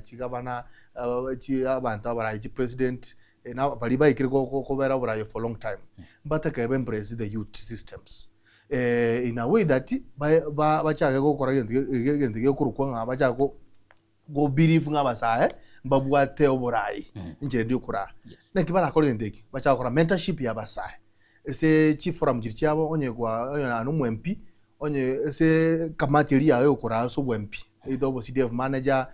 chigavana, chi abanto abarai chipresident, na baria baikire go- go- kobera oborai for long time, mbatakere ba embrace the youth systems in a way that ba- ba- bachake gokora egento ge egento gekorokwa ng'a bachake go go believe ng'a abasae mbabwate oborai enchera eria okoraa. Naki barakore egento eke, bachake gokora mentorship ya abasae ase chiforum chiria chiabo onye kwa onye naende omo MP, onye ase ekamati eria yaye yokoraa ase obo MP, either obo CDF manager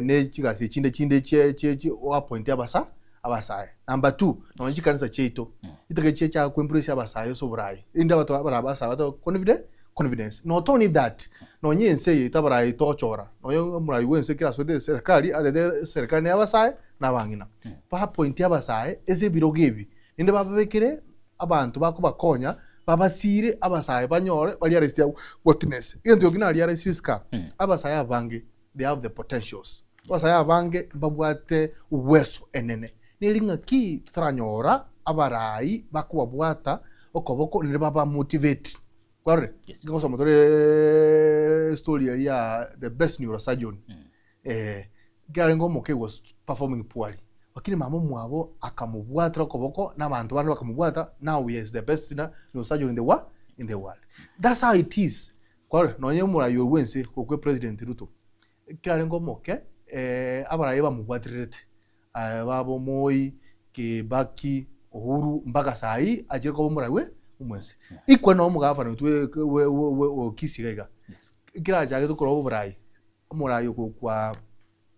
ne chigasi echinde chinde chie chie chie oappointe abasa abasae. Number two, nonye chikanisa chiaito, chitageka chiachaka koembrace abasae ase oborai, erinde abanto bara abasae batebe confide confidence. Not only that, nonye ense eye tabarai togochora, nonye omorai bwa ense ekero asoete eserekari, atebete eserekari na abasae na abang'ina. Baappointi abasae ase ebirogo ebi, naende bababekere abanto bakobakonya, babasiire abasae banyore barealize their worthiness. Egento ekio narealize isika, abasae abange they have the potentials. Abasae abange mbabwate uweso enene, neri ng'aki totaranyora abarai bakobabwata okoboko naende babamotivate. Kwarorire? Yes. Ngosoma tore story eria ya the best neurosurgeon. Eh, ekero arenge omoke he was performing poorly. Lakini mama omwabo akamobwatera okoboko na abanto bande bakamobwata, now he is the best neurosurgeon in the wo- in the world. That's how it is. Kwarorire? Nonye omorai oyo bwense okwe President Ruto, Ekero arenge omoke, abarai bamobwatererete, baba Moi, Kibaki, Uhuru, mpaka saii achire koba omorai bwe omwense. Equally nabo omogavana oito bwe bwe bwe o Kisii iga iga, ekero achagete korwa oborai, omorai okorokwa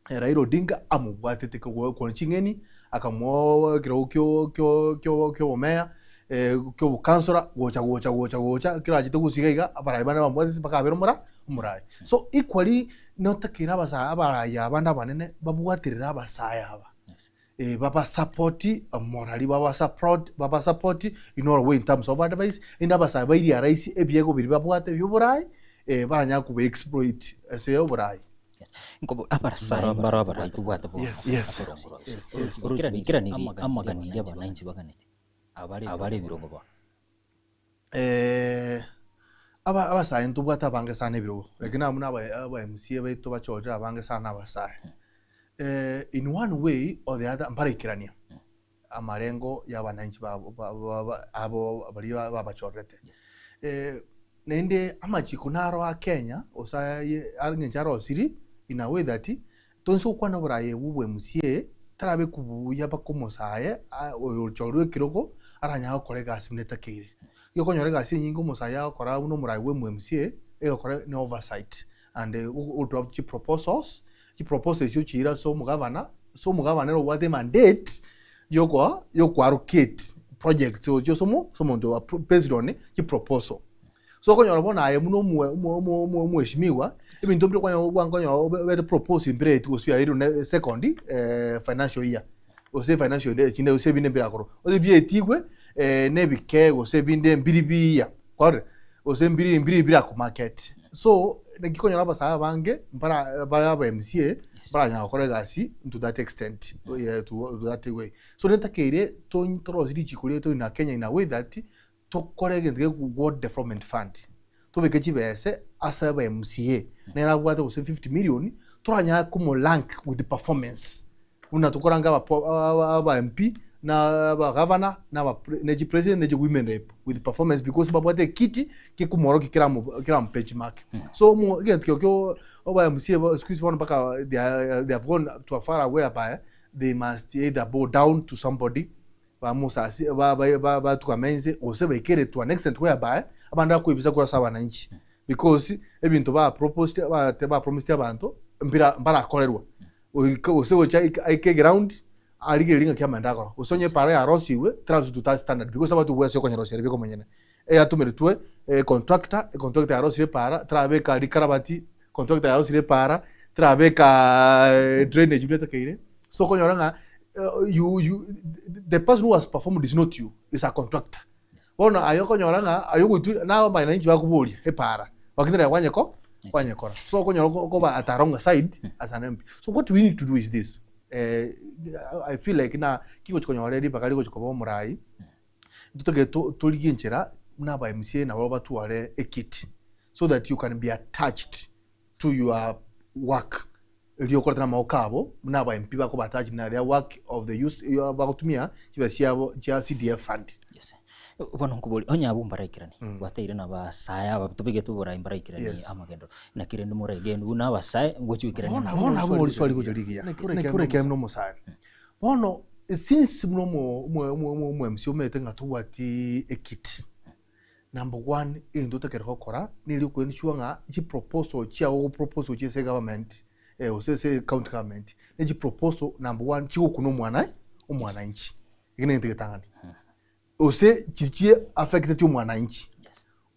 Raila Odinga amobwatete korwa ching'eni, akamoa ekerogo kio kio kio kia obomeya, kia obokansora, gocha gocha gocha gocha, ekero achete gusii iga iga, abarai bande bamobwatete mpaka abere omora omorai. So equally, notakeire abasae abarai abande abanene babwaterere abasae aba, babasapoti morally, babasupport babasapoti in all way in terms of advice, erinde abasae bairiaraisi ebiegwa biria babwate bia oborai, baranyare koba exploit ase oborai. Nkobo- Abasae mbaro abarai tobwate bono Yes, yes. ase orongo rwa Yes, Gusii. yes. Oroche goikeraniri amaganiri abananchi baganeti, abare ebirogo bono. Aba- abasae ntobwate abange sana ebirogo, lakini abwo buna aba aba MCA baito bachorire abange sana abasae. In one way or the other mbaraikerania amarengo ya abananchi babo ba- ba- ba- abo baria babachorerete. Naende amachiko naro a Kenya gose aye eng'encho arosirie in a way that Tonsi gokwana oboraai obwo bwa MCA tarabe buya mpaka omosae oyochorwe ekerogo aranyare gokora egasi buna etakeire. Igo okonyora egasi enyinge omosae agokora buna omorai bwa MCA egokora ne oversight and godraft chiproposals, chiproposal echio ochiire ase omogavana, ase omogavana ere obwate emandate yokoa yokoallocate projects gochia ase omo ase omonto based on chiproposal. So okonyora bono aye buna omo omo omo omo omweshimiwa, ebinto mbire okonyora obwango okonyora obe obete propose mbire gose biaeirwe ne second financial year, gose financial year echinde gose ebinde mbirakorwa. Gose bietigwe na ebike gose ebinde mbiri biya, kwarorire? Gose mbiri mbiri birakomarket. So, naki okonyora abasae abange mbara bare aba MCA, mbaranyara gokora egasi into that extent, to that way. So netakeire to torosie richiko riaito in a Kenya in a way that, Tokore egento geku Ward Development Fund, tobeke chibese ase aba MCA, nere abwate gose 50 million, toranyare komorank with performance, buna tokoranka aba aba MP, na aba gavana, na aba ne chipresident, ne chiwomen rep with performance because mbabwate ekiti gekomorokia keramo keramo benchmark. So omo egento kio kio aba MCA bo siku hizi bono mpaka they are they have gone to a far whereby they must either bow down to somebody bamosasi ba- ba- ba- batugame inse, gose baikere to an extent whereby abande bakoebisa korwa ase abananchi because ebinto ba proposed bate ba promised abanto mbira mbarakorerwa. Goika gose gocha aike aike eground, arigereria ng'aki amaene akora. Gose onye epara yarosiwe, terarosia to that standard because abatu bwase okonyerosia ere bikomonyene. Eyatomeretwe econtractor, econtractor yarosirie epara, terabeka rikarabati, contractor yarosirie epara, terabeka drainage buna etakeire. So okonyora ng'a you you the person who has performed is not you, is a contractor. Bono aye okonyora ng'a aye ogoitwa na abananchi bakoboria epara, lakini nere kwanyeko kwanyekora. So okonyora oko okoba at a wrong side as an MP. So what we need to do is this, I feel like na kingochi konyora ribaga rigochi koba omorai, ntotagete to torigie enchera buna aba MCA nabo batware ekiti so that you can be attached to your work. Erio okoretera amaboko abo buna aba MP bakoba attached na their work of the use bagotumia chibesa chiabo chia CDF fund. Yes. Bono nkoborie, onye abwo mbaraikeranie, gwateire na abasae aba tobegete oborai mbaraikeranie Yes. amagenderero, naki rende moraegene buna abasae ngochia goikerania Bono amagenderero? bono abwo riswali rigocha rigiya. Naki oraikere buna omosae. Bono since buna omo omo omo omo MC omanyete ng'a tobwati ekiti, Number one, egento otakere gokora neri oko ensure ng'a chiproposal chiago ogopropose gochia ase egovernment gose ase ecounty government, ne chiproposal number one chigokuna omwana omwananchi, ekio negento egetang'ani. Gose chiria chie affecteti omwananchi,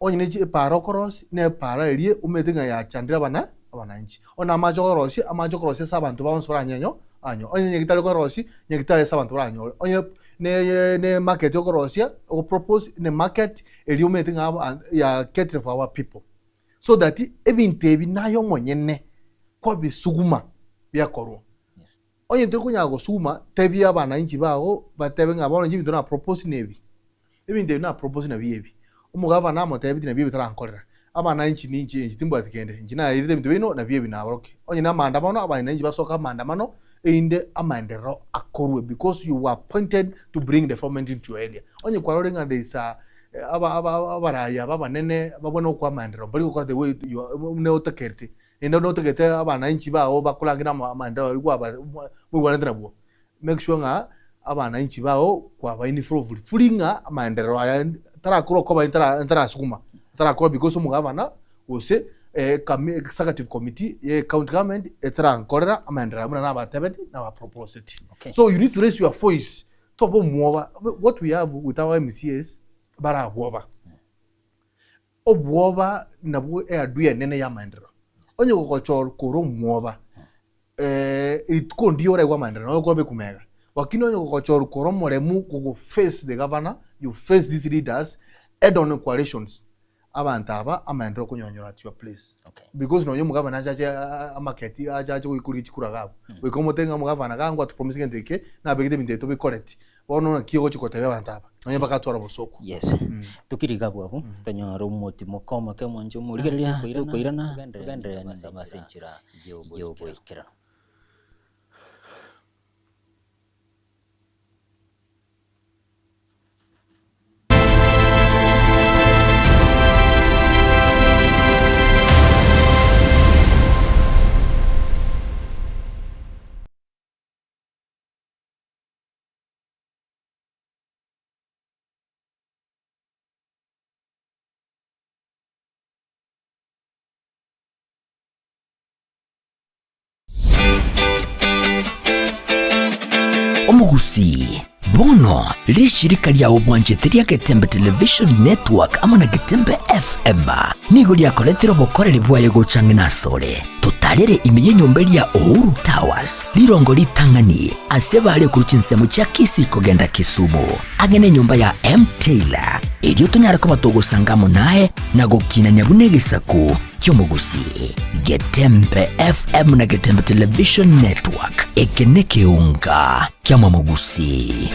onye ne chi epaara okorosia, na epaara eria omanyete ng'a yachandire abana abananchi. Onye na amache okorosia, amache okorosia ase abanto bonsi baranyenyo anyore. Onye nyagetari okorosia, nyagetari ase abanto baranyore. Onye ne ne market okorosia, ogopropose ne market eria omanyete ng'a aba ya catering for our people. So that ebinto ebi naye omonyene kwabisuguma biakorwa. Onye tori konyara gosuguma, tebia abananchi bago batebe ng'a bono inche ebinto napropose nebi. Ebinto ebi napropose nabio ebi. Omogavana namotebetie nabio ebi tarankorera. Abananchi ninche inche timbwati kende, inche nairete ebinto biaino nabio ebi nabarokia. Onye na amaandamano, abananchi basoke amaandamano erinde amaenderero akorwe because you were appointed to bring development into your area. Onye kwarorire ng'a there is a aba aba abarayi aba abanene babwenerete gokoa amaenderero mbari gokora the way you are buna otakerete. Naende notagete abananchi bao bakorange na amaenderero aria kwaba moigwanete nabwo. Make sure ng'a abananchi bao kwaba involved fully ng'a amaenderero aya tarakorwa okoba ntara ntarasuguma, ntarakora because omogavana gose ekami executive committee ya ecounty government etarankorera amaenderero aya buna nabatebeti nabaproposeti. Okay. So you need to raise your voice toba omwoba, what we have with our MCAs barabwoba. Obwoba nabwo eadui enene y'amaenderero. Onye gogochorwa kore omwoba, rituko ndiyo oraigwe amaenderero nonya okore ekumega. Lakini onye gogochorwa kore omoremu gogo face the governor, you face these leaders head on coalitions, abanto aba amaenderero okonyonyora at your place. Okay. Because nonya omogavana achache amaketi achache goikorigia chikura iga abwo, goika omotebi ng'a omogavana iga ngwatopromise gento eke, nabegete ebinto ebi tobikoreti. Bono naki ogochia gotebia abanto aba, nonya bagatwara obosooku. Yes, tokire iga abwo abwo, tonyore omotimoka omoke omonche omorigereria, tokoirana togenderere nabo ase enchera y'oboikeranu. Omogusii, bono rishirika riao bwanchete ria Getembe Television Network amo na Getembe FM nigo riakoretire obokoreri bwaye gocha ang'e nasore. Totarere ime y'enyomba eria Uhuru Towers, rirongo ritang'ani ase bare korwa chinsemo chia Kisii kogenda Kisumu, ang'e nenyomba ya M. Taylor, erio tonyare koba togosanga amo naye na gokinania buna egesaku ki'omogusii. Getembe FM na Getembe Television Network, eke nekeunga ki'amamogusii.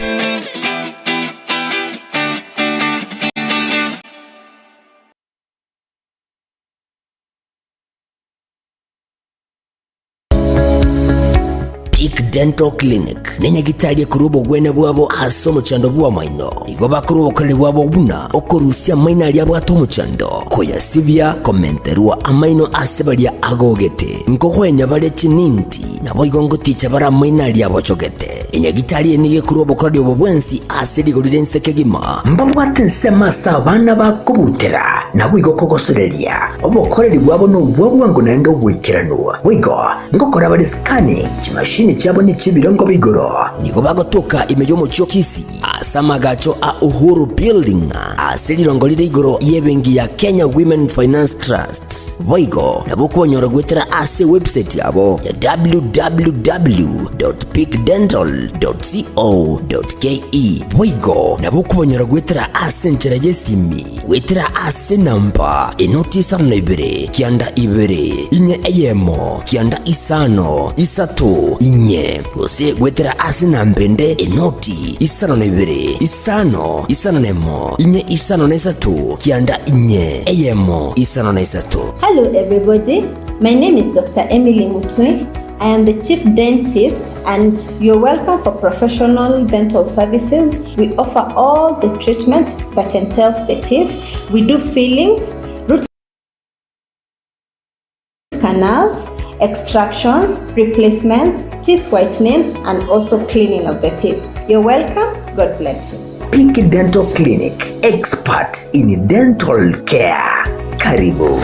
Peak Dental Clinic nenyagitari ekorwa obogwenia bwabo ase omochando bw'amaino. Nigo bakorwa obokoreri bwabo buna okorusia amaino aria abwate omochando, koyasibia, komenterwa amaino ase baria agogete, nkogwenia bare chininti, naboigo ngoticha bare amaino aria abochogete. Enyagitari eye nigo ekorwa obokoreri obo bwensi ase rigori ri'ense kegima. Mbabwate ensemo ase abana bakobutera, naboigo kogosoreria. Obokoreri bwabo nobwa bwango naende oboikeranu. Boigo ngokora bare scanning, chimashini chiabo nechi'ebirengo b'igoro. Nigo bagotoka ime y'omochie o Kisii ase amagacho a Uhuru Building ase rirongo rire igoro y'ebenki ya Kenya Women Finance Trust. Boigo nabo okobanyora goetera ase ewebsite yabo ya www.peakdental.co.ke. Boigo nabo okobanyora goetera ase enchera y'esimi goetera ase enamba enoti isano na ibere kianda ibere inye eyemo kianda isano isato inye gose goetera ase enamba ende enoti isano na ibere isano isano na emo inye isano na isato kianda inye eyemo isano na isato. Hello everybody, my name is Dr. Emily Mutwe. I am the chief dentist and you're welcome for professional dental services. We offer all the treatment that entails the teeth. We do fillings, root canals, extractions, replacements, teeth whitening and also cleaning of the teeth. You're welcome. God bless you. Peak Dental Clinic, expert in dental care. Karibu.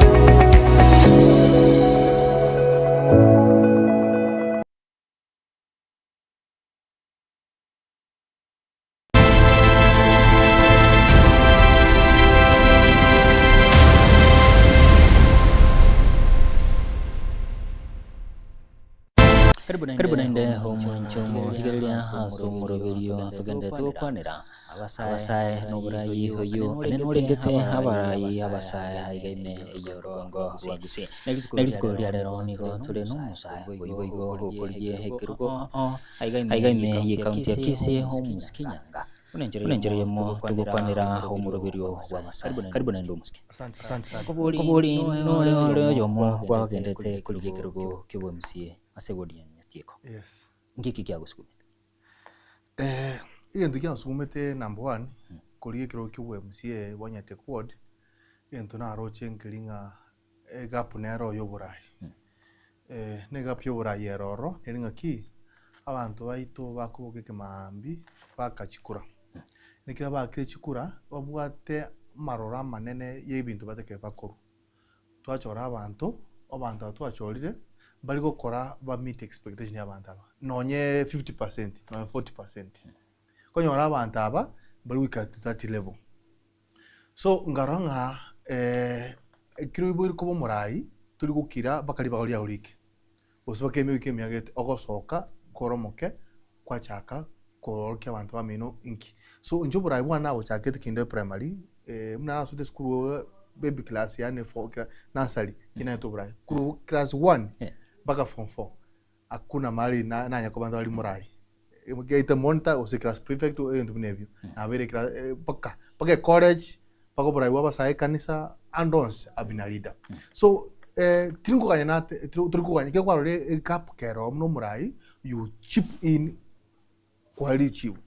Karibu naende omwancho omorigereria ase omoroberio togenderete gokwanera abasae na oborai oyio ane norengete abarai abasae aiga ime y'orogongo rwa Gusii. Na rituko ria rero nigo tore nomosae boigo igo gokorigia ekerugo aiga ime y'ecounty ya Kisii Omusiki Nyaanga. Buna enchera eyemo togokwanera omoroberio bw'abasae. Karibu naende Omusiki. Asante sana. Nkobori nore ore oyomo gwagenderete korigia ekerogo ki'obomca ase ward ya Nyatieko. Yes. Ngiki kiagosugumete? Eh, egento kiansugumete number one, korigia ekerogo kia obwa-MCA bwa Nyatieko ward, egento naroche nkeri ng'a egap nero ya oborai. Na egap ya oborai ere ororo, nere ng'aki, abanto baito bakoboka ekemaambia, baka chikura. Na ekero baakire chikura, babwate amaroro amanene ya ebinto batakire bakorwa. Twachora abanto, abanto aba twachorire, mbari gokora ba meet expectation ya abanto aba, nonye 50 percent, nonye 40%. Okonyora abanto aba, mbari goika to that level. So nkarora ng'a ekero oiboire koba omorai, tori gokira mpaka ribaga riago riike, gose mpaka emiaka emiaka gete, ogosoka kore omoke, kwachaka koorokia abanto bamino inki. So inche oborai bwane nabochakete kinde primary, buna nasoete esukuru baby class yaani for nursery, nigo naetwe oborai. Korwa class one mpaka form four, hakuna mahali nanya koba ntari morai. Gaita monitor gose class prefect ebinto buna ebio. Nabeire class mpaka mpaka ecollege, mpaka oborai bwa abasae ekanisa, ande onsi I've been a leader. So tiri nkoganya nate tori koganya ekero kwarorire egap kero buna omorai, you chip in koa richibu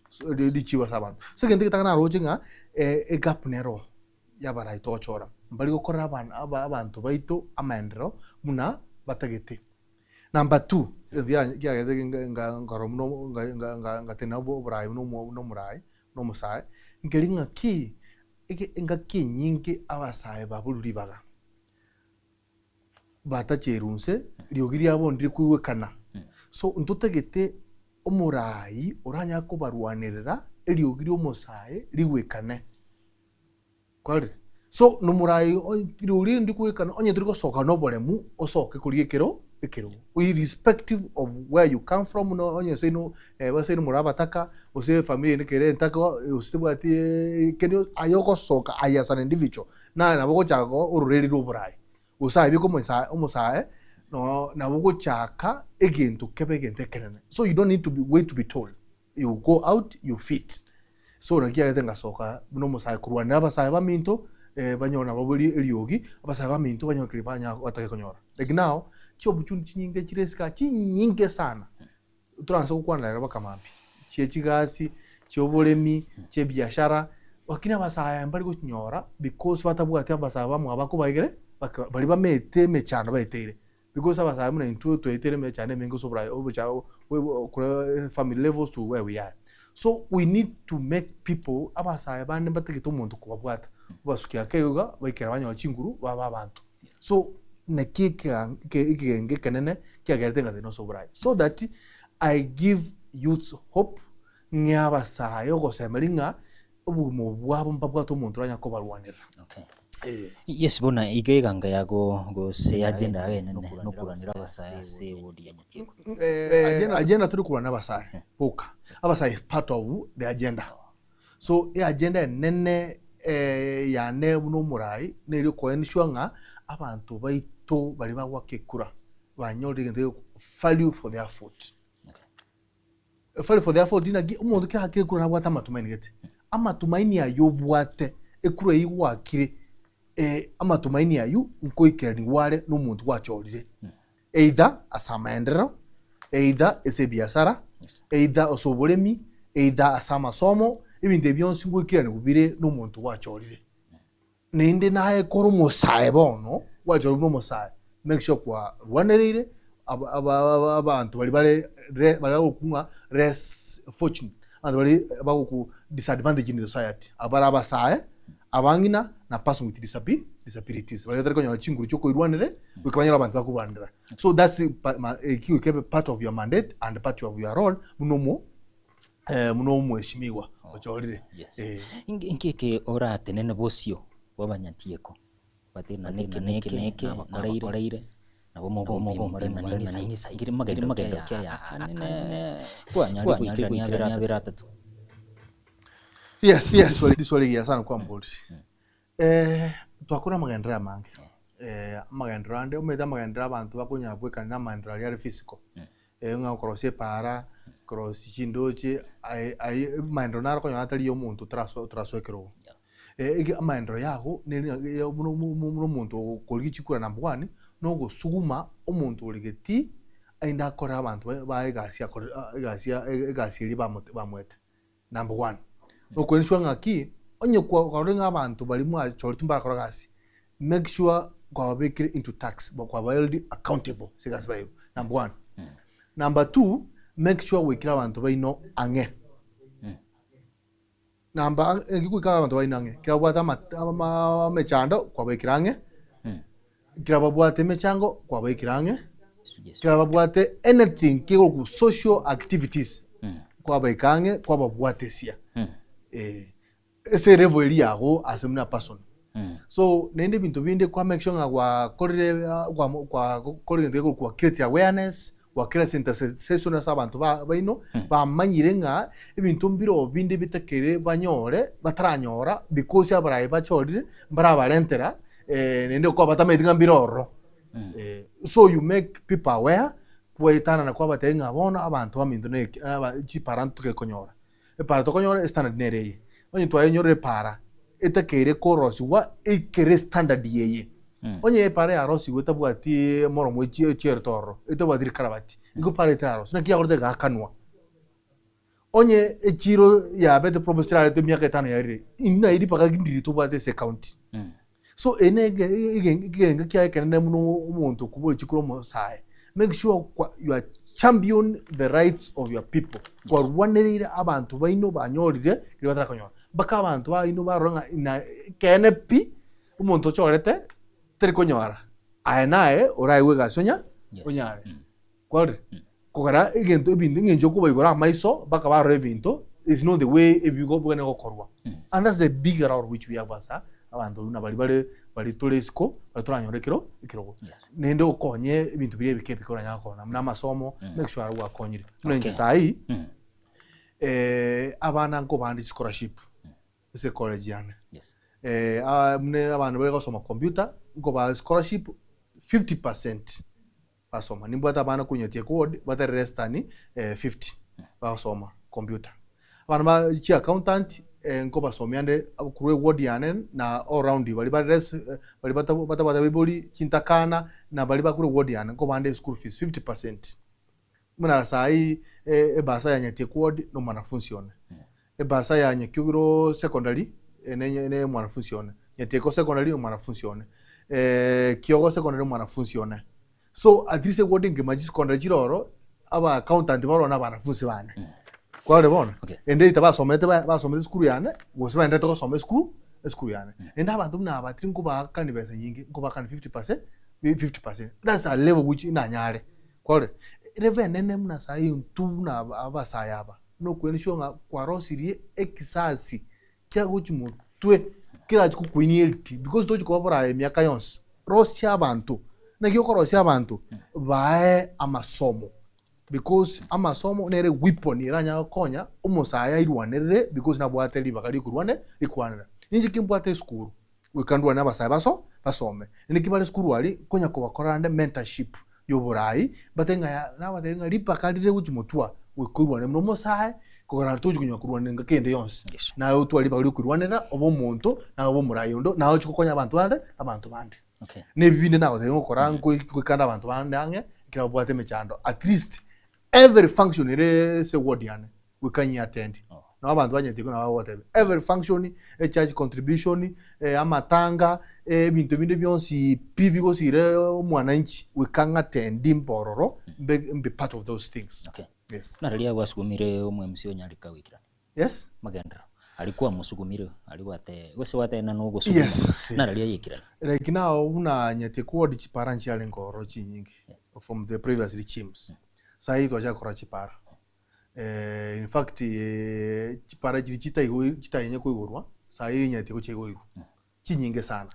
richibu ase abanto. So egento egetang'ani naroche ng'a egap nero y'abarai togochora, mbari gokorera abana abanto baito amaendereo buna batagete. Number two, egento kiagete nkarora buna ngatenena oborai buna omorai buna omosae, nkeri ng'aki engaki enyinge abasae baborwe ribaga, batacherwa inse, riogi riabo ndiri koigwekana. So ntotagete omorai oranyare kobarwanerera eriogi ria omosae rigwekane. Kwarorire? So nomorai rirorio rinde rikoigwekana onye tori gosoka na oboremu, osoke koria ekero ekerogo irrespective of where you come from no onye seino seino more abataka, gose efamiri ende kere entaka gose tebwati kende aye ogosoka aye as an individual, naye nabo ogochaka ororeri rwa oborai, gose aye beka omosae omosae no nabo ogochaka egento kebe egento ekenene. So you don't need to be wait to be told, you go out you fit. So naki kiagete ngasoka buna omosae korwanera abasae baminto, banyore nabo bori eriogi, abasae baminto banyore keria banya batake konyora. Like now, chiopportunity chinyinge chire isiko aa chinyinge sana, toranse gokwana rero mpaka mambia, chie chigasi, chia oboremi, chia ebiashara, lakini abasae mbari gochinyora because batabwati abasae bamwabo bakobaegere, baka baria bamaete emechando baeteire. Because abasae buna intwe twaeteire emechando emenge ase oborai obocha korwa family levels to where we are. So we need to make people abasae bande mbatagete omonto kobabwata, obasukia ake iga baikera banyora chinguru babe abanto. So naki ekega ekegenge ekenene kiagerete ng'a tari ase oborai. So that I give youths hope ng'e abasae ogosemeria ng'a obogima obo bwabo mbabwate omonto oranyare kobarwanerera. Okay. Eh. Yes bono iga eganga yago gose agenda yago enene nokoranera abasae ase ewodi ya Nyatieko. Eh, agenda tori korwana abasae boka, abasae is part of the agenda. So eagenda enene yane buna omorai neri okoensure ng'a abanto baito baria bagoaka ekura banyorire egento gegoku value for their vote. Value for their vote naki omonto kera aakire ekura nabwate amatumaini gete, amatumaini aywo obwate ekura eywo gwakire amatumaini aywo nkoikeranigwa are na omonto gwachorire either ase amaenderero. Either ase ebiasara, either ase oboremi, either ase amasomo, ebinto ebi bionsi ngoikeraniwa bire na omonto gwachorire. Naende naye kore omosae bono, gwachorire buna omosae, make sure kwarwanereire aba- aba- aba- abanto baria bare re baria bagokwa ng'a less fortunate, abanto baria bagoku disadvantage in the society, abare abasae, abang'ina na person with disabi disabilities, baria batari konyora chinguru chia okoirwanere, goika banyore abanto bakorwanera. So that's pa ma ekio kebe part of your mandate and part of your role buna omo buna omweshimiwa ochorire Yes. eh. Inki inki eke oratenene bosio bw'abanyatieko, batari na eke na eke nabakoreire, nabo mogompima more na ning'isa nkere magendo ki aya akanene kwanyarire goikerania abere atato. Yes, yes, riswali rigiya sana kwamboria. Twakora amagenderero amange, amagenderero ande, omanyete amagenderero abanto bakonyara bwekana na amagenderero aria are physical, ng'a okorosia epaara, okorosia chindoche, aye aye amagenderero naro okonyora atari ya omonto otaraso otarasoa ekerogo. Ege amagenderero yago nere ng'a ya buna omo omo buna omonto okorigia chikura number one, na ogosuguma omonto ore getii, aende akore abanto baye baye egasi akore egasi egasi eria bamote bamoete. Number one, nokoeniswa ng'aki, onye kwa kwarorire ng'a abanto baria mwachoretwe mbarakora gasi, make sure kwababekire into tax, kwaba held accountable ase egasi bairwe, number one. Number two, make sure gwaikire abanto baino ang'e. Number ang- eki goika abanto baino ang'e, ekero babwate ama ama emechando kwabaikire ang'e, ekero babwate emechango kwabaikire ang'e. Ekero babwate anything kegoku social activities kwabaika ang'e kwababwatesia eh, ase elevel eria yago ase buna person. So naende ebinto binde kwa make sure ng'a gwakorire ah, kwamo kwakorire egento gekorokwa create awareness, gwakera sensitization ase abanto ba baino, bamanyire ng'a ebinto mbiroo binde bitakere banyore bataranyora because abarai bachorire mbarabarentera naende okoba batamanyeti ng'a mbire ororo. So you make people aware, gwaetanana kwabatebia ng'a bono abanto baminto na eke aba chipara ntogekonyora, epara tokonyora estandard nere eye, onye twayenyorire epara, etakeire korosigwa eikere estandard eye. Onye epara yarosigwe etabwati moromo echi echiarete ororo, etabwati rikarabati, nigo epara etararosiwa, naki yakorete egakanwa. Onye echiro yabete promise terarete emiaka etano yaerire, inwe naye ribaga ndiri tobwate ase ecounty. So eye ne ege ege egerengo kiaye ekenene buna omonto okobora chikura omosae, make sure kwa you are champion the rights of your people, kwarwanereire abanto baino banyorire keria batarakonyora, mpaka abanto baino barora ng'a ina ekeene pi, omonto ochorete tari konyora, aye naye oraegwe egasi onya Yes. onyare. Kwarorire? Kogera egento ebinto eng'encho okobaigora amaiso mpaka barore ebinto is not the way ebigo bigane gokorwa. And that's the big error which we have as a abanto buna baria bare baria tore isiko baria toranyore ekero ekerogo. Naende okonye ebinto biria ebike ebike oranyare gokora buna amasomo, make sure aria gwakonyire. Buna inche Okay. saii, abana nkobande scholarship ase ecollege yane. Yes. Buna abana bare gosoma computer, nkobaa scholarship 50%. Basoma. Nimbwate abana korwa Nyatieko ward batari less than 50 bagosoma computer. Abana ba chi accountant nkobasomia ande korwa eward yane na all round baria bare less baria batabwate abaibori chintakana na baria bakorwa eward yane nkobande school fees 50%. Buna saii ebasa ya Nyatieko ward na omwanafunsi one, ebasa ya Nyakiogero secondary ne omwanafunsi one, Nyatieko secondary na omwanafunsi one, Kiogo secondary na omwanafunsi one. So at least eward engima chisecondary chire ororo, aba accountant baroo na abanafunsi bane. Kwarorire bono? Okay. Ende either basomete ba- basomete esukuru yane, gose baenderete gosoma esukuru, esukuru yane. Naende abanto buna aba tiri nkobaakani besa nyinge, nkobaakani 50%, 50%. That's a level which nanyare. Kwarorire? Level enene buna saii intwe buna aba- abasae aba, nokoeniswa ng'a kwarosirie ekisasi kia gochia motwe kerache kokoinia eriti because tochi koba boraya emiaka yonsi. Rosia abanto, naki okorosia abanto? Bae amasomo because amasomo nere weapon eranyare gokonya omosae airwanerere because nabwate ribaga rikorwane rikwanera. Ninche ki mbwate esukuru, goika ndwane abasae baso basome. Naende ki bare esukuru aria, nkonya kobakora rende mentorship ya oborai, mbatebie ng'a yaya, nabatebie ng'a ripaka rire gochia motwe goika oirwane buna omosae, kogera tochi konya korwana engaki ende yonsi. Yes. Naye otware ribaga ria okoirwanera, obe omonto, naye obe omorai onde, naye ochi gokonya abanto bande, abanto bande. Okay. Na ebi binde nagotebia ngokora nkoi nkoikande abanto bande ang'e, ekero babwate emechando, at least. Every function ere ase eward yane goika nyiatend. Nabo abanto banyete igo nabo bagotebia. Every function, echurch contribution, amatanga, ebinto binde bionsi pi bigosira omwananchi goika ng'atendi mbe ororo mbe mbe part of those things. Okay. Yes. Buna riria gwasugumire omwemc onyareka goikerania Yes. magenderero, aria kwamosugumirwe aria gwate gose gwatena na ogosuguma Yes. naro riria yaikerana. Like now buna nyete kwodi chipara nchiarenge ororo chinyinge from the previous regimes. Sahi twachaka korora chipara. In fact chipara chiria chitaigo chitanyanya koigorwa sahi enyati gochia igoirwa chinyinge sana.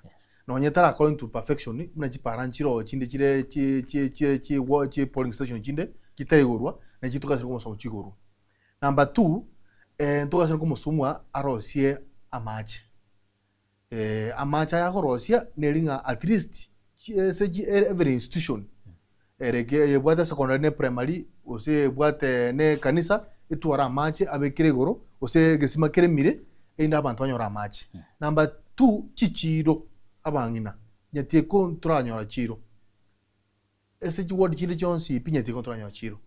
Nonye tarakora into perfection buna chipara nchiroo chinde chire chi chi chi chi chi polling station chinde chitaraigorwa nachi tokasire komosomo chigorwe. Number two, ntokasire komosomwa arosie amache. Amache aya akorosia neri ng'a at least ase every institution ere ebwate secondary na primary gose ebwate na ekanisa etware amache abekire igoro gose egesima keremire erinde abanto banyore amache. Number two, chichiro abang'ina nyatieko ntoranyora chiro. Ase chiward chinde chionsi pi nyatiga ntoranyora chiro,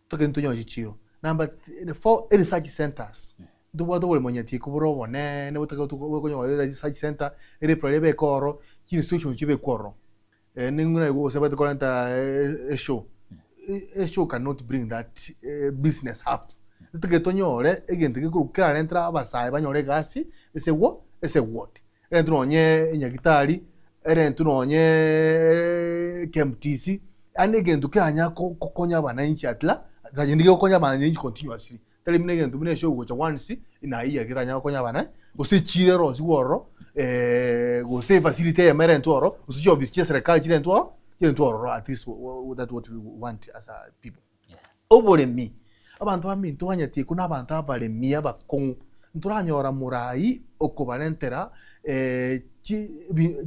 tokeri ntonyore chichiro. Number four, eresearch centers, ntobwate oboremo nyatiga bore oboneene botagete okonyora eresearch center, erepura ribeke ororo, chinstructions chibekwe ororo. Ning'o naigwe gose babete korenta eshow, eshow cannot bring that business up. Totagete tonyore egento gekorwa kerarentere abasae banyore egasi ase wo ase eward. Erentwe nonye enyagitari, erentwe nonye KMTC, yaani egento keranyare kokonya abananchi at la naende gegokonya abananchi continuously, tari buna egento buna eshow gocha once in a year getanyare gokonya abana, gose echiro erosiwe ororo, gose efacility eyemo erentwe ororo, gose chiofisi chia eserekari chirentwe ororo, chirentwe ororo at least that what we want as a people. Oboremi, abanto baminto banyeti ekwo nabanto abaremi abakong'u, ntoranyora morai okobarentera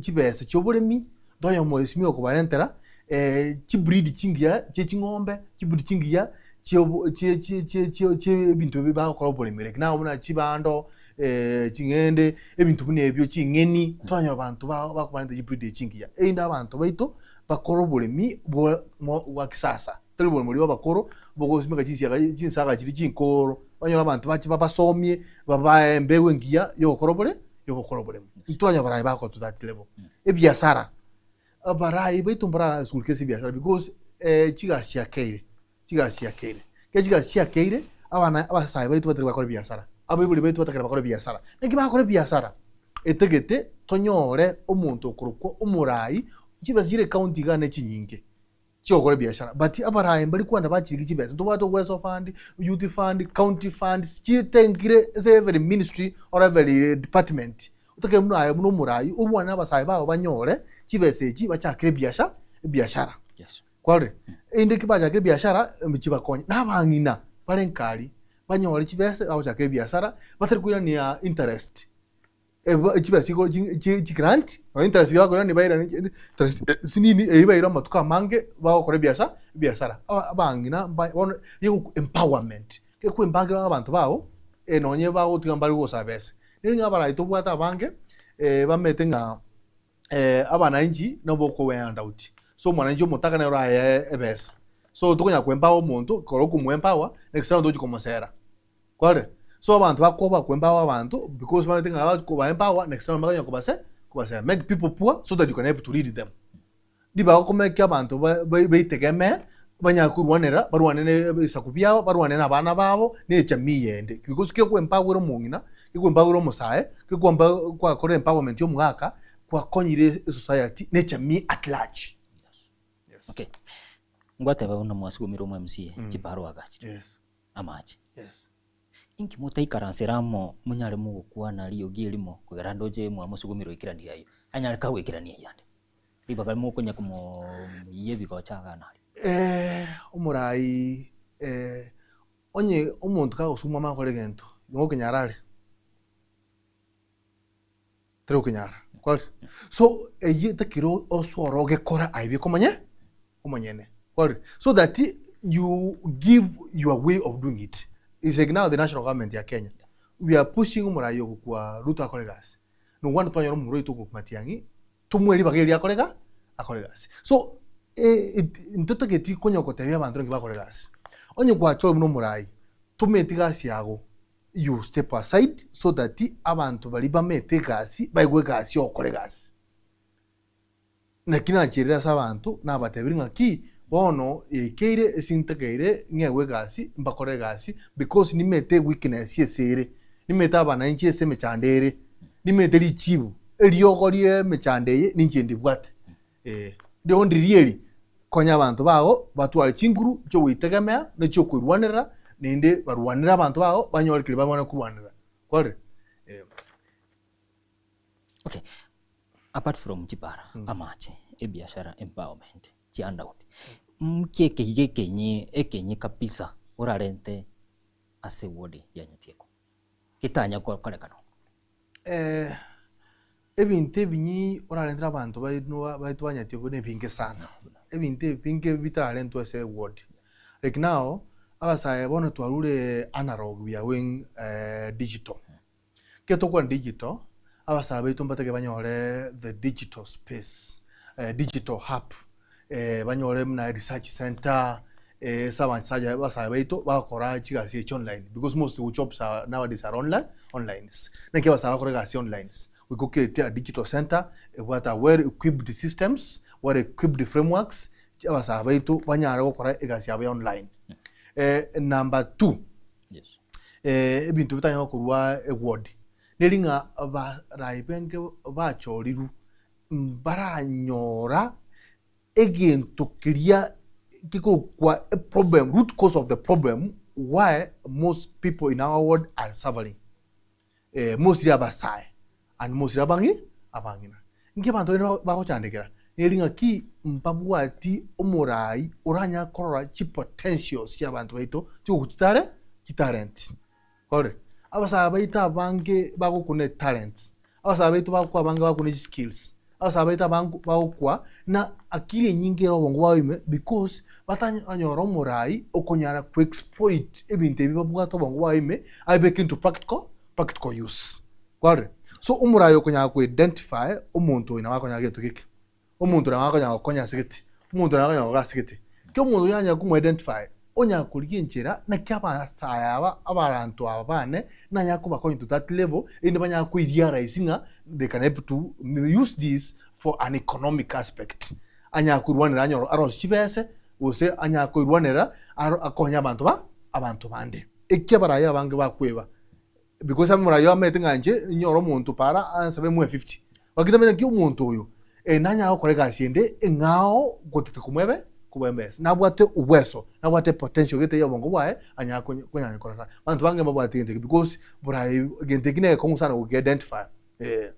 chibesa chi'oboremi, ntoranyora omwesimia okobarentera chibreed chingiya chie ching'ombe, chibreed chingiya chiobo chie chie chie chie chiebinto ebi bagokora oboremi like now buna chibando, ching'ende, ebinto buna ebio ching'eni, ntoranyora abanto bakobarentera chibreed echi chingiya, erinde abanto baito bakore oboremi bwa bwa kisasa. Tari borimo boria bw'abakoro, bogosimeka chinsiaga chinsaga chiria chinkooro, banyore abanto bache babasomie, babae embegu engiya yogokora obore yogokora oboremo. Ntoranye abarai bagokora to that level. Ebiasara, abarai baito mbarasugurike ase ebiasara because chigasi chiakeire, chigasi chiakeire. Ekero chigasi chiakeire, abana abasae baito batari bakore ebiasara, abaibori baito batakire bakore ebiasara. Naki bagokora ebiasara? Etagete tonyore omonto okorokwa omorai, chibesa chire ecounty igaa ne chinyinge. chi'ogokora ebiashara, but abaraai mbari kwenda bachiriki chibesa, ntobwate Uwezo Fund, Youth Fund, County Funds, chitengire ase every ministry or every department, otake buna aye buna omorai orwane na abasae bago banyore chibesa echi bachakere ebiasha ebiashara. Yes. Kwarorire? Erinde ki bachakire ebiashara, chibakonye. Na abang'ina bare nkari, banyore chibesa bagochaka ebiasara, batari koirania interest. Chibesa igoro chigrant, nonya interest bakoirania bairanie interest nsinini eyio baire amatuko amange bagokora ebiasa ebiasara. Abang'ina mba bono ego empowerment, ekoempowera abanto bago nonye bagotiga mbare gosaba besa. Nere ng'a abarai tobwate abange bamaete ng'a abananchi nabo okoba handout. So omwananchi omotaka nere oraye ebesa. So tokonyara koempower omonto, ekero okomoempower next round togochi komosera. Kwarorire? So abanto bakoba koempower abanto because bamanyete ng'a bakobaempower next time bakonyara kobase kobasera. Make people poor so that you can help to lead them. Ribaga okomake abanto ba- ba- baitegemee, banyare korwanera, barwane na ebisaku biabo, barwane na abana babo, na echamii yende. Because kero koempowera omong'ina, kero koempowera omosae, kero koempa kwakora empowerment ya omogaka, kwakonyire esociety na echamii at large. Yes. Okay. Ngwateba buna mwasugumire omo MCA, chibarua agachire. Yes. amache. Yes. Inki motaikaransera amo monyare mogokwana riogi erimo kogera ndoche mwamosugumirwe oikeranie ayio, anyare kagoikerania ayio ande? Ribaga mokonya komoyia ebigocha iga naria. Eh, omorai eh, onye omonto kagosuguma amanye gokora egento, nigo okenyara are? Tari gokenyara, kwarorire? So, eyio etakire osore ogekora aye bieka omanye omonyene, kwarorire? So that you give your way of doing it. It's like now the national government ya Kenya, we are pushing omorai ogokwa Ruto akore egasi. Nokwana twanyora omomura oito okorokwa Matiang'i, tomoe ribaga erio akore iga, akore egasi. So, ntotageti konya gotebia abanto naki bakora egasi. Onye gwachorwa buna omorai, tometi gasi yago, you step aside so that abanto baria bamete egasi baigwe egasi yogokora egasi. Naki nachiirire ase abanto, nabatebirie ng'a ki, bono yaikeire ase ntakeire ng'egwe egasi, mbakore egasi, because nimete eweakness ase ere, nimete abananchi ase emechando ere, nimete richibu, eriogo rie emechando eye ninche ndibwate, eh. Riogo ndiria eri, konya abanto bago batware chinguru chiogoitegemea na chiokoirwanerera, naende barwanere abanto bago banyore keria babana korwanera, kwarorire? Eh. Okay, apart from chibara, amache, ebiashara, empowerment, chihandout, nki ekeiga ekenyi ekenyi kabisa orarente ase eward ya Nyatieko getanya gokorekana? Ebinto ebinyi orarentere abanto baino baito ba Nyatieko na ebinge sana, ebinto ebinge bitararentwe ase eward. Like now, abasae bono twarure analog we are going digital. Ekero tokwana digital, abasae baito mbatake banyore the digital space, digital hub, banyore buna research center, ase abasacha abasae baito bagokora chigasi echi online because most of jobs are nowadays are online onlines. Naki abasae bagokora egasi onlines, goika okereti a digital center ebwate a well equipped systems, well equipped frameworks, abasae baito banyare gokora egasi yabo ya online. Number two. Ebinto bitanyare korwa eward, neri ng'a abarai benge bachorirwe mbaranyora egento keria gekorokwa eproblem, root cause of the problem why most people in our ward are suffering. Mostly abasae and mostly abang'i abang'ina. Inki abanto bande bagochandekera? Neri ng'aki mbabwati omorai oranyare korora chipotentials chia abanto baito chigokwa chitare chitalent. Kore, abasae baito abange bagokwa ne talents, abasae baito bagokwa abange bagokwa ne chiskills, abasae baito abange bagokwa na akili enyinge ere obongo bwabo ime because batanyora omorai okonyara ko exploit ebinto ebi babwate obongo bwabo ime abibeke into practical practical use. Kwarorire? So omorai okonyara ko identify omonto oyo nabo akonyara gento geke, omonto oyo nabo akonyara gokonya ase gete, omonto oyo nabo akonyara gokora ase gete. Ekero omonto oyio anyare komo identify, onyara korigia enchera naki abasae aba abaranto aba bane nanyare kobakonya to that level erinde banyare koirealize ng'a they can able to use this for an economic aspect. Anyare koirwanera anyore arosie chibese gose anyare koirwanera aro akonye abanto ba abanto bande. Eki abarayi abange bakweba Because omoraia omanyete ng'a inche ninyore omonto para ansabe moe fifty, gaki tamanyeti naki omonto oyo nanyare gokora egasi ende eng'ao gotete komoa komoa ebesa. Nabwate obweso, nabwate potential gete ya obongo bwaye anyare konya konyara gokora sana. Abanto bange mbabwati egento ekio because borayi egento ekio negekong'u sana goki identify eh.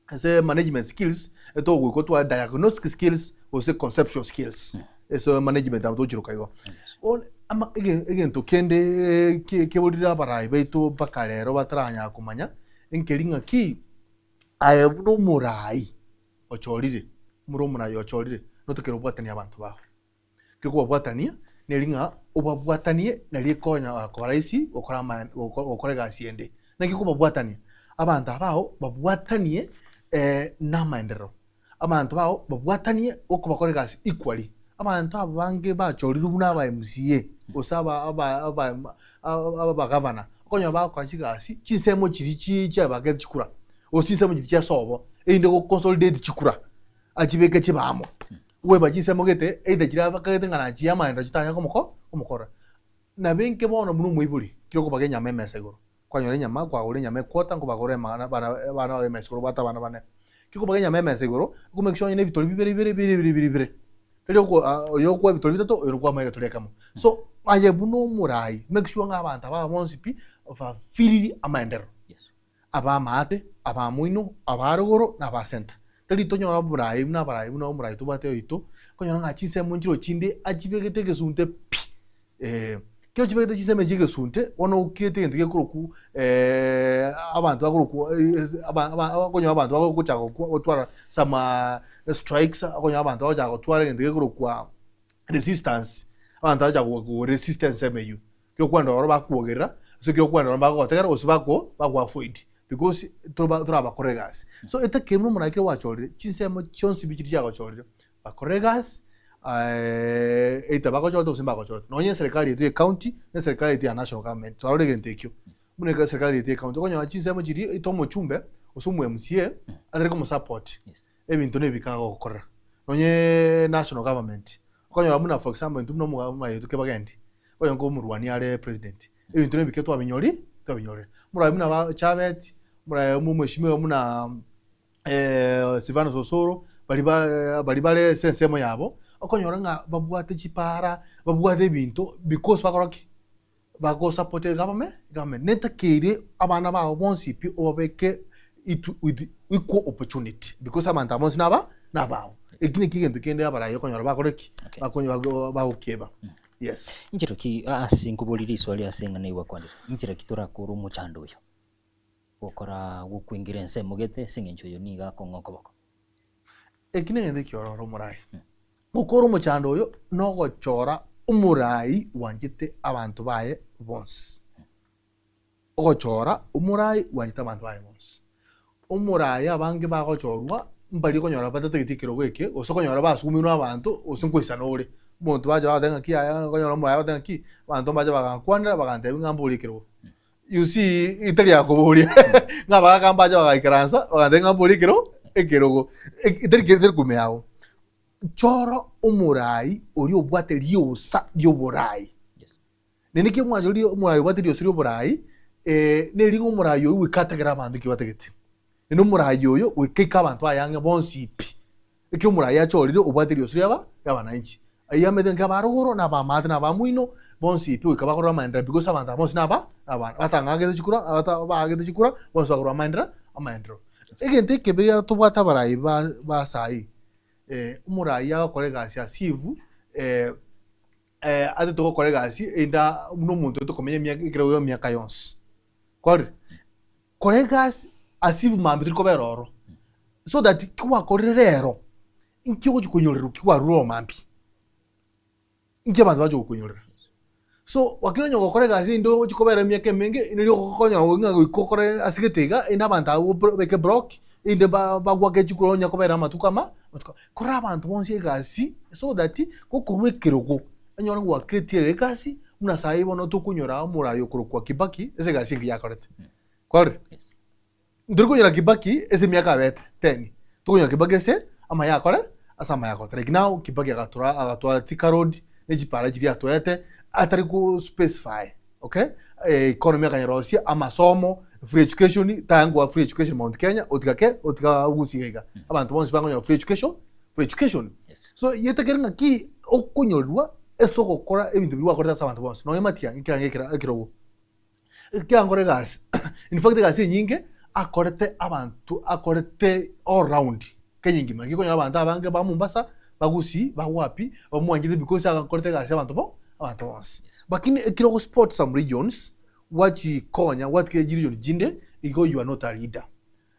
Ase management skills, etogoika otware diagnostic skills gose conceptual skills. Ase management nabo togochiroka igo. Bono ama ege- egento kende ki- keborire abarai baito mpaka rero bataranyara komanya, nkeri ng'aki, aye buna omorai ochorire, buna omorai ochorire, notakeri obwatanie abanto bago. Ekero okobabwatania, neri ng'a obabwatanie nari ekonya koba rahisi gokora ama gokora egasi ende. Naki okobabwatania? Abanto aba bao babwatanie na amaenderero, abanto bao babwatanie okobakora egasi equally. Abanto aba bange bachorirwe buna aba MCA gose aba aba aba abagavana, okonyora bagokora chigasi chinsemo chiria chi chiabakete chikura, gose chinsemo chiria chia sobo, erinde go consolidate chikura, achibeke chibe amo. Bweba chinsemo gete, either chiria bakagete ng'a nachie amaendo chitanya komoko komokora. Nabo inke bono buna omoibori, kera okobaga enyama emesa igoro, kwanyora enyama kwagora enyama equarter nkobagora emagana abana abana babe emesa igoro obwate abana bane. Ekero okobaga enyama emesa igoro, oko make sure onye na ebitori bibere bibere bibere bibere bibere bibere. Tari oko oyo okoa ebitori bitato, oyo okoa egetori ekemo. So, aye buna omorai, make sure ng'a abanto aba bonsi pi, bafiriri amaenderero. Ab'amaate, ab'amoino, ab'arogoro, na ab'asenta. Tari tonyora oboraai buna abarai buna omorai tobwate oito, okonyora ng'a chinsemo nchire chinde achibegete egesunte pi, eh. Ekero ochibegete chinsemo echi egesunte, bono okirete egento gekorokwa abanto bakorokwa aba aba okonyora abanto bagochaka gokwa gotwara some strikes, okonyora abanto bagochaka gotwara egento gekorokwa resistance, abanto bagochaka go resist ensemo eywo. Ekero okwana oro bakwogerera, ase ekero okwana oro bagogotegera gose bako bago avoid because toba torabakore egasi. So etakeire buna omoraia ekero gwachorire, chinsemo chionsi pi chiria chiagochorire, bakore egasi. Either bagochorete gose mbagochorete. Nonye eserekari yaito ya ecounty, na eserekari yaito ya national government, twarora egento ekio. Buna ekero eserekari yaito ya ecounty, okonyora chinsemo chiria either omochumbe, gose omo MCA, atari komosupport, ebinto na ebike agokorera. Nonye national government, okonyora buna for example intwe buna omoga omorai oito Kibagendi, okonyora nkomorwania are president, ebinto na ebike twabinyori, twabinyorire. Omorai buna ba Chabet, omorai omweshimiwa buna Silvanus Osoro, baria ba baria bare ase ensemo yabo, okonyora ng'a babwate chipara, babwate ebinto because bakora ki? Bagosupport egavame egovernment. Netakeire abana bago bonsi pi obabeke it with equal opportunity because abanto aba bonsi naba nabago. Eki nakio egento kende abarai okonyora bakore ki? Okay. Bakonye bagokeba. Yes. Inchera ki ase nkoborie riswali ase eng'ana eywo gwakwanire, inchera ki torakore omochando oyo? Gokora gokwengera ensemo gete ase eng'encho oyo nigo akong'a okoboko. Eki negento ekiororo omorai. Gokora omochando oyo nogochora omorai bwanchete abanto baye bonsi. Ogochora omorai bwanchete abanto baye bonsi. Omorai abange bagochorwa mbaria okonyora batatageti ekerogo eke gose okonyora basugumirwe abanto gose nkoisana ore. Omonto bacha bagoteba ng'aki yaya okonyora omorai agoteba ng'aki abanto mbache bagakwanera bagantebia ng'a mbore ekerogo. You see, etari ya koboria ng'a abagaka mbache bagaikaransa bagantebia ng'a mbore ekero ekerogo etari etari korwa ime yago. Chora omorai oria obwate riosa rioborai. Naende ekero mwachorire omorai obwate riosa rioborai, neri ng'a omorai oyio goika atagere abanto ekio batagete. Naende omorai oyo goika aike abanto aye ang'e bonsi pi. Ekero omorai achorire obwate riosi riaba ri'abananchi. Ayio amanyete ng'a abarogoro, na abamaate, na abamoino, bonsi pi goika bakorora amaenderero because abanto aba bonsi naba nabana. Batang'agete chikura, abata baagete chikura, bonsi bakorora amaenderero amaenderero. Egento ekebe iga tobwate abarai ba ba saii, omorai agokora egasi as if atete gokora egasi erinde buna omonto oito komenya emiaka ekero ya emiaka yonsi. Kwarorire? Kora egasi as if mambia tori kobera ororo, so that ki gwakorire rero, nki ogochi konyorerwa ki kwarure oo mambia? Nki abanto bagochi gokonyorera? So lakini onye gokora egasi erinde ochi kobera emiaka emenge, nari okonyora ng'a goika okore ase gete iga, erinde abanto abwo obeke block, erinde ba bagoake chikura onya kobera amatuko ama amatuko. Kora abanto bonsi egasi so that gokorwa ekerogo, onyore gwaketiire egasi, buna saii bono tokonyora omorai okorokwa Kibaki ase egasi engiya akorete. Kwarorire? Ntori konyora Kibaki ase emiaka abete ten, tokonyora Kibaki ase amaya akore, ase amaya akorete. Like now Kibaki agatora agatoa Thika road, ne chipara chiria atoete, atari ko specify, okay, economy akanyerosia, amasomo, free education, tayangwa free education Mount Kenya, otiga ke, otiga Gusii iga iga. Abanto bonsi bakonyora free education, free education. So yetakere ng'aki okonyorwa ase ogokora ebinto biria gwakorete ase abanto bonsi, nonye matiang'i ekirango ekera ekerogo. Ekiagera nkore egasi, in fact egasi enyinge akorete abanto akorete all round Kenya engima. Naki okonyora abanto abange ba Mombasa, ba Gusii, ba wapi, bamwanchete because akorete egasi abanto bo abanto bonsi. Lakini ekero ogo support some regions, gwachikonya gwatiga chiregion chinde, igo you are not a leader.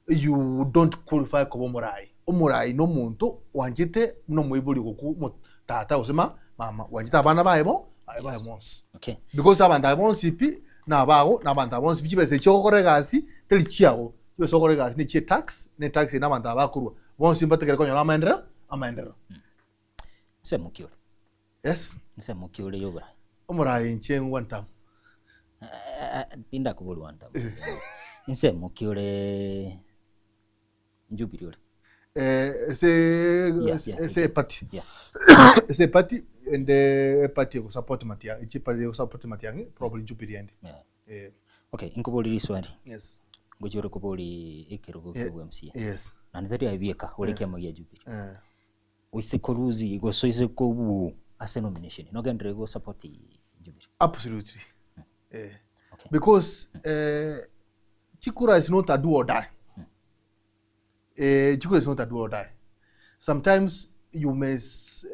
You don't qualify koba omorai. Omorai na omonto oanchete buna omoibori ogokwa omo tata gose ma mama, oanchete abana baye bo baye bonsi. Okay. Because abanto aba bonsi pi nabago, na abanto aba bonsi pi chibesa echi ogokora egasi teri chiago, chibesa ogokora egasi ne chie tax, ne tax eye na abanto aba bakorwa, bonsi mbatigare konyora amaendereo amaendereo. Nsemo ki ore? Yes. Nsemo ki ore y'oborai? Omorai inche one term. Tindakoboria one term. Nsemo ki ore Jubilee ore? Ase ase eparty ase eparty ende eparty egosupport Matiang'i echi eparty egosupport Matiang'i probably Jubilee ende. Eh. Okay, nkoborie riswali. Yes. Ngochia ore koboria ekerogo kia obwa MCA. Yes. Naende tari aye bieka, ore ekiama gia Jubilee. Eh. Oise korusia gose oise kobua ase nomination, nogenderere go support Jubilee? Absolutely. Eh. Okay. Because eh, chikura is not a do or die. Eh, chikura is not a do or die. Sometimes you may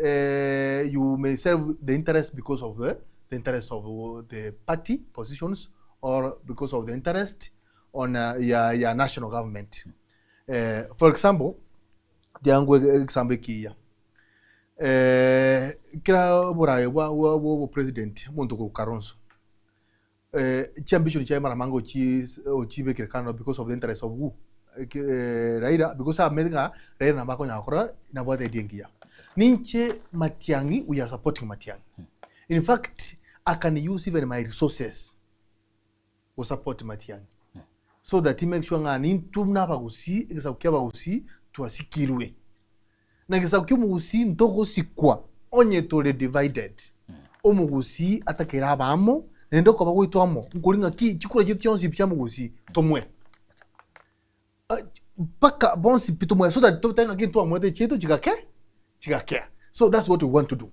eh, you may serve the interest because of the, the interest of the party positions or because of the interest on uh, ya, ya national government. Eh, for example, Tiga example ekiya, kera oboraai bwa bwa bwa obopresident omonto okorokwa Kalonzo, chiambition chiaye mara mange ochi ochibekire kando because of the interest of who? Eke Raila because amanyete ng'a Raila nabo akonyara gokora nabwate idea engiya. Ninche Matiang'i we are supporting Matiang'i. In fact I can use even my resources go support Matiang'i so that make sure ng'a nintwe buna abagusii egesaku kia abagusii twasikirwe. Na egesaku kia omogusii ntogosikwa onye tore divided. Omogusii atakere abe amo naende okoba gwaito amo nkori ng'aki chikura chiaito chionsi pi chia omogusii tomwe. Mpaka bonsi pi tomoe so that totebe ng'aki ntwamoete chiaito chigake chigakea. So that's what we want to do.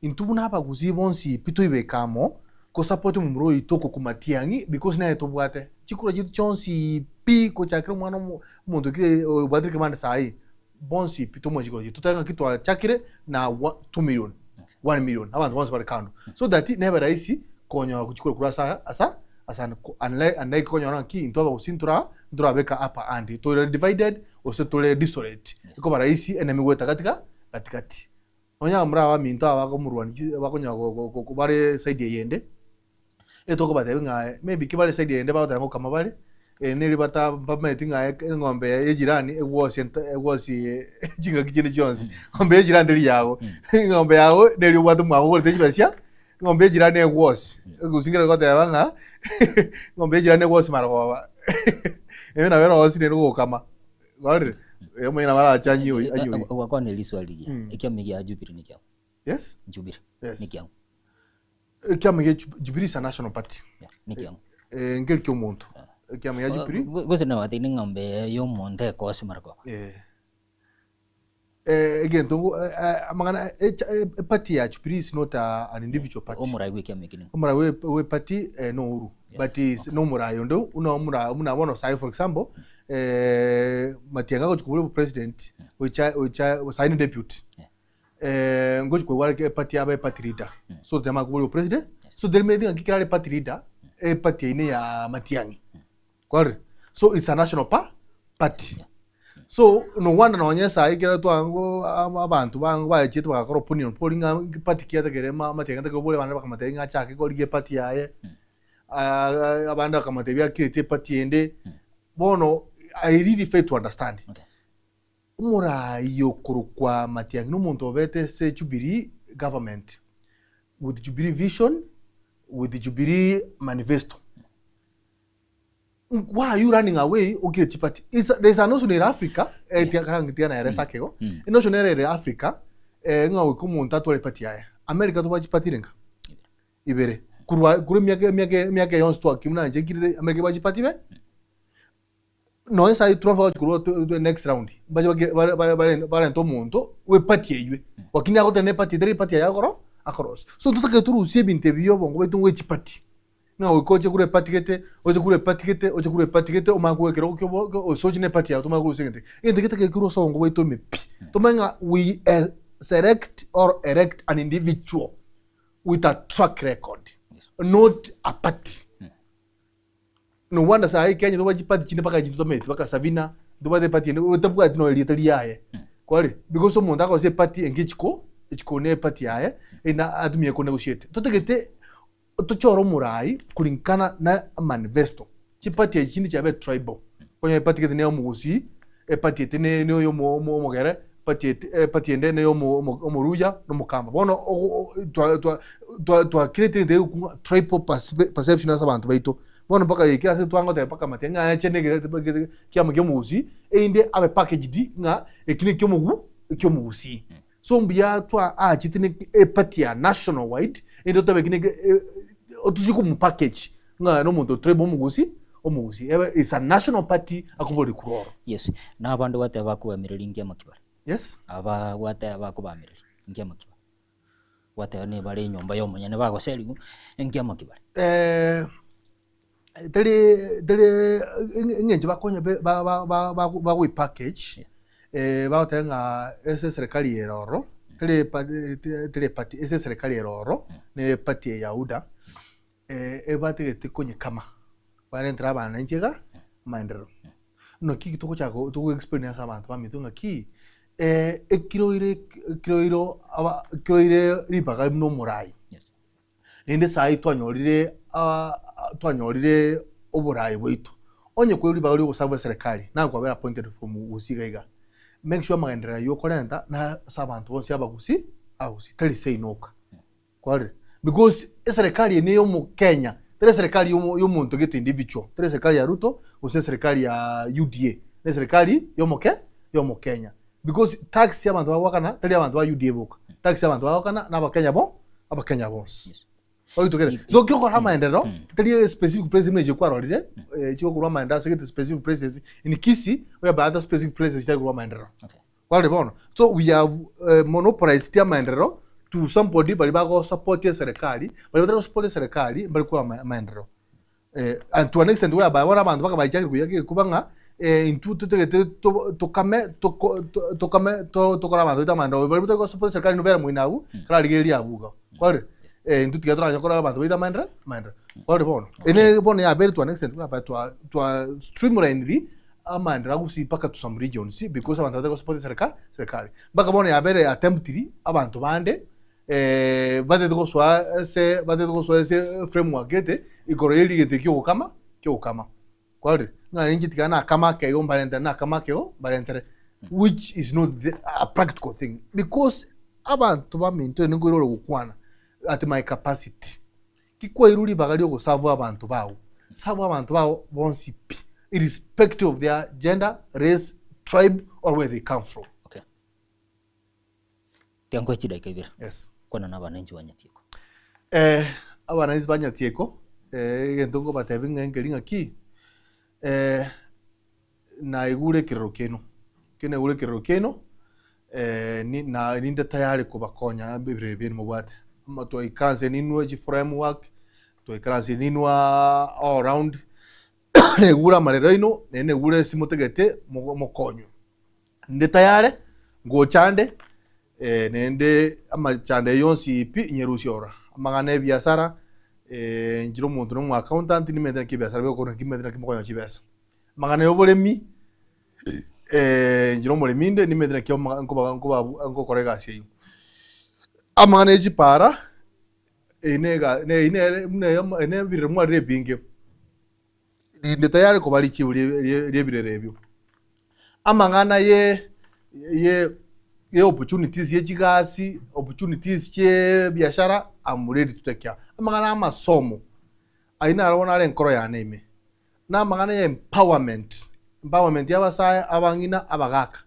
Intwe buna abagusii bonsi pi toibeke amo ko support omomura oito oko Matiang'i because nere tobwate. Chikura chiaito chionsi pi gochakera omwana omo omonto okire obwatire ekebande saii bonsi pi tomoe chikura chiaito. Totebe ng'aki twachakire na one 2 million, 1 million abanto bonsi bare kando. So that nebe rahisi konyora chikura korwa ase asa asande unlike unlike konyora ng'aki intwe abagusii ntora ntorabeka upper hand tore divided gose tore desolate. Ekoba rahisi enemy goeta gatika gatigati. Nonya abamura abaminto aba bakomorwania chi bakonyara go go go bare side eyende, etokobatebia ng'a maybe ki bare side eyende bagoteba ngokama bare, neri bata mbamaeti ng'a eng'ombe ya ejirani egwosie nta egwosie chingaki chinde chionsi. Eng'ombe ya ejirani teri yago, eng'ombe yago neri obwate mwago ogorete chibesa chia, eng'ombe ya ejirani egwosie, gose nkere goteba ng'a eng'ombe ya ejirani egwosie marogoba, ere nabo erosie naende ogokama. Kwarorire? Eh, omonyene nabo arache anyioyi anyioyi. Ogwakwana riswali riria, ekiama gia Jubilee ni kiang'u? Yes. Jubilee Yes. ni kiang'u? Ekiama gia Ju- Jubilee is a national party. Yeah, ni kiang'u? Eh, nkeri kia omonto. Ekiama gia Jubilee. Gose nabatebi ng'ombe ya omonto ekosi marogoba. Eh. Eh, egento ngo- eh, eh, amang'ana echa- eh, eparty ya Jubilee is not a, an individual party. Omorai bw'ekiama eki ning'o? Omorai we we party eh, no Uhuru. But is no omorai onde buna omorai buna bono sahi for example eh, Matiang'i agochi kobua obopresident ocha ocha sahi ni deputy. Eh, ngochi koigwa are eparty abe party leader. So tema kobua obopresident. So terimanyeti ng'aki kera are party leader, eparty eyio neya Matiang'i. Kwarorire? So it's a national pa party. So no wonder nonye sahi ekero twango abanto bango bachiete bagakora opinion poll ng'a party ki atagere ma Matiang'i atagere kobori abande bakamotebia ng'a achake korigia eparty yaye, abande bakamotebia acreate eparty ende, bono I really fail to understand. Okay. Omorai okorokwa Matiang'i na omonto obete ase Jubilee government with Jubilee vision, with Jubilee manifesto. Why are you running away okire chipati? Is there is a notion in Africa eh, tia karang tia na eresa kego. A notion ere ere Africa eh ng'a goika omonto atware party yaye. America tobwate chipati renga? Ibere. Korwa korwa emiaka emiaka emiaka yonsi twaki buna inche nkirete America ebwate chipati ibe. Nonye sai Trump agochi korwa to to next round mbache bake bare bare bare barente omonto bwe party eywe. Lakini agoteba ne party etari party yaye akoro akorosia. So ntotagete torusie ebinto ebi bia obongo bwaito bwe chipati. Ng'a goika oche korwa eparty gete, oche korwa eparty gete, oche korwa eparty gete, omanye koba ekerogo kia obo gose oche na eparty yago tomanye korusia egento eke. Egento eke getagete korwa ase obongo bwaito ime pi. Tomanye ng'a we select or elect an individual with a track record, not a party. No wonder saii Kenya tobwate chiparty chinde mpaka chinto tomaeti mpaka Sabina, ntobwate eparty ende otabwati nonya erieta riaye. Kware? Because omonto agocha eparty enga echiko, echiko ne eparty yaye, ena atumie ko negotiate. Totagete tochore omorai kulingana na amanifesto. Chiparty echi chinde chiabe tribal, okonyora eparty gete neya omogusii, eparty ete ne ne oyo omo omo omogere, eparty ete eparty ende neya omo omo omoruya na omokamba. Bono ogo o twa twa twa twacreatire egento egokwa tribal perce perception ase abanto baito. Bono mpaka yaikire ase twangoteba mpaka matiang'i ng'a ache na egete kiamo kia omogusii, erinde abe packaged ng'a eki na ekiomogu ekiomogusii. So mbuya twa aachete ne eparty ya national wide, erinde totabe eki neke otochie komopackage ng'a nomonto otribal omogusii omogusii. Ebe is a national party akoboria korwa oro. Yes, na abande gwateba bakobamereria nki amakibare? Yes. Aba gwateba bakobamereria nki amakibare? Gwateba nebare enyomba ya omonyene bagoseriwa nki amakibare? Teri teri eng'encho bakonya be ba ba ba bagoi package bagoteba ng'a ase eserekari ere ororo, teri epa teri eparty ase eserekari ere ororo, na eparty eye ya UDA, ebatagete konyekama, barentera abananchi iga amaenderero. Naki eki togochaka togo explain ase abanto baminto ng'aki, ekiroire ekiroiro aba ekiroire ribaga buna omorai. Naende saii twanyorire twanyorire oboraai bwaito. Onye kwerwa ribaga ria ogoserve eserekari, naye kwabera appointed from gusii iga iga, make sure amagenderero aywo okorenta na ase abanto bonsi abagusii, abagusii, tari seino oka. Kwarire? Because eserekari eye neya omokenya, tari eserekari ya omo ya omonto gete individual, tari eserekari ya Ruto, gose eserekari ya UDA, ne eserekari ya omoke ya omokenya. Because tax abanto bagoakana, tari abanto ba UDA boka, tax abanto bagoakana na abakenya bo abakenya bonsi. Yes. Oitogete. So ki okora amaenderero, tari specific places buna echi kwarorire, chigokorwa amaenderero ase gete specific places, in Kisii, whereby other specific places chitari korwa amaenderero. Okay. Kwarorire bono? So we have monopolized amaenderero to somebody baria bagosupport eserekari, baria batari gosupport eserekari mbari korwa amaenderero. And to an extent whereby bono abanto baka baichakire koyia egekuba ng'a intwe totagete tokame toko tokame tokore abanto baito amaenderero, baria batari gosupport eserekari nobere moino abwo, kararigereria abwo iga. Kwarorire? Intwe tiga toranye kora abanto baito amaenderero amaenderero. Kwarorire bono? Ere bono yabeire to an extent whereby twa twa streamlined amaenderero agusii mpaka to some regions because abanto batari gosupport esereka serikali. Mpaka bono yabeire attempted abanto bande batete gosoa ase batete gosoa ase framework gete igoro ya erigete ki'ogokama ki'ogokama. Kwarorire? Ng'a inche tiga nakama ake igo mbarentere nakama ake igo mbarentere which is not the a practical thing because abanto baminto ere nkoirora gokwana at my capacity. Ki kwairwe ribaga riogoserve abanto bao, serve abanto bao bonsi pi irrespective of their gender, race, tribe or where they come from. Okay. Tiga nkoe chidaika ibere. Yes. Kwana na abananchi ba Nyatieko. Eh, abananchi ba Nyatieko, eh, egento nkobatebia ng'a nkeri ng'aki, eh, naigure ekerero kiaino, ekero naigure ekerero kiaino, ni na ninde tayari kobakonya ebirero biaino mobwate. Ama twaikaranse ninwe chiframework, twaikaranse ninwe all round, naigure amarero aino, naende naigure ase motagete mogo mokonywe. Ninde tayare, ngocha nde, naende amachando ayio yonsi pi, nyerusie ororo. Amang'ana ya ebiasara, inche na omonto na omo accountant nimanyete naki ebiasara bigokorwa naki nimanyete naki mokonyora chibesa. Amang'ana ya oboremi, inche na omoremi inde nimanyete naki oma nkoba nkoba ngokora egasi eyio. Amang'ana ya chipara, eye na ega eyio nere buna eyemo eye na ebirero mwarire ebinge, rinde tayari koba richibu rie rie riebirero ebio. Amang'ana ye ye ye opportunities ye chigasi, opportunities chie ebiashara, am ready to take care. Amang'ana ya amasomo, ayio naro bono are enkoro yane ime, na amang'ana ya empowerment, empowerment ya abasae, abang'ina, abagaka.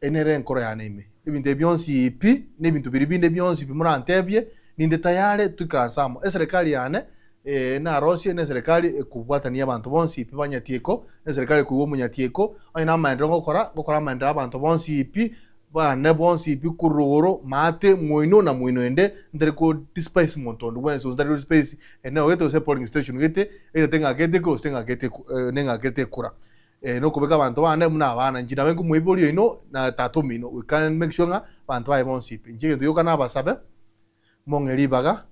Eye nere enkoro yane ime. Ebinto ebi bionsi pi, na ebinto biria binde bionsi pi morantebie, ninde tayare toikaranse amo. Eserekari yane narosie neserekari ekobwatania abanto bonsi pi banyatieko, neserekari ekoigwa omonyatieko, onye namaendereo ngokora, ngokora amaendereo abanto bonsi pi, bane bonsi pi korwa rogoro, maate, moino na moino ende, ntari ko despise monto onde bwensi, gose ntari ko despise eneo gete gose polling station gete, egete ng'akete ekura gose ting'aketi eku neng'akete ekura. Nokobeka abanto bane buna abana, inche nabe nkomoiboria oino na tata omino, goika make sure ng'a abanto baye bonsi pi. Inche egento gioka nabasabe, mong'e ribaga,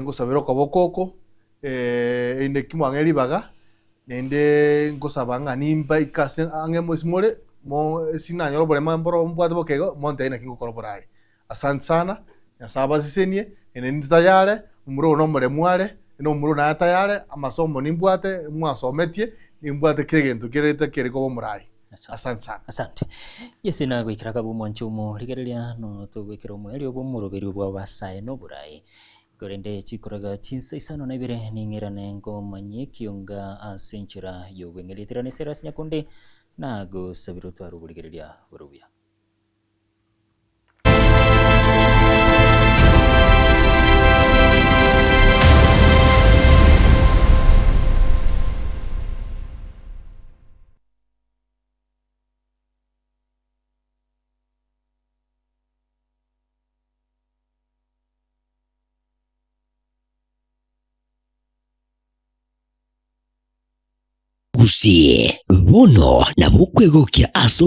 ngosabere okoboko oko, erinde ki mwang'e ribaga, naende ngosaba ng'a nimbaike ase ang'e ase more, mo ase nanyora oborema mboro mbwate boke igo, montebie naki ngokora oboraai. Asante sana, Nyasae abasesenie, naende ninde tayare, omura oyo nomoremu are, naende omura oyo naye tayare, amasomo nimbwate, mwasometie, nimbwate kera egento kere kere koba omorai. Asante sana. Asante. Yeso nagoikera akabe omwancho omorigereria no togoikera omoerio bw'omoroberio bw'abasae noborai. Korende chikoraga chinsa isano na ibere ning'irane nkomanyie ekionga ase enchera y'obweng'eria. Ase erasi nyakonde nagosabire otware oborigereria bore obuya. Gusii, bono nabo okwegokia ase.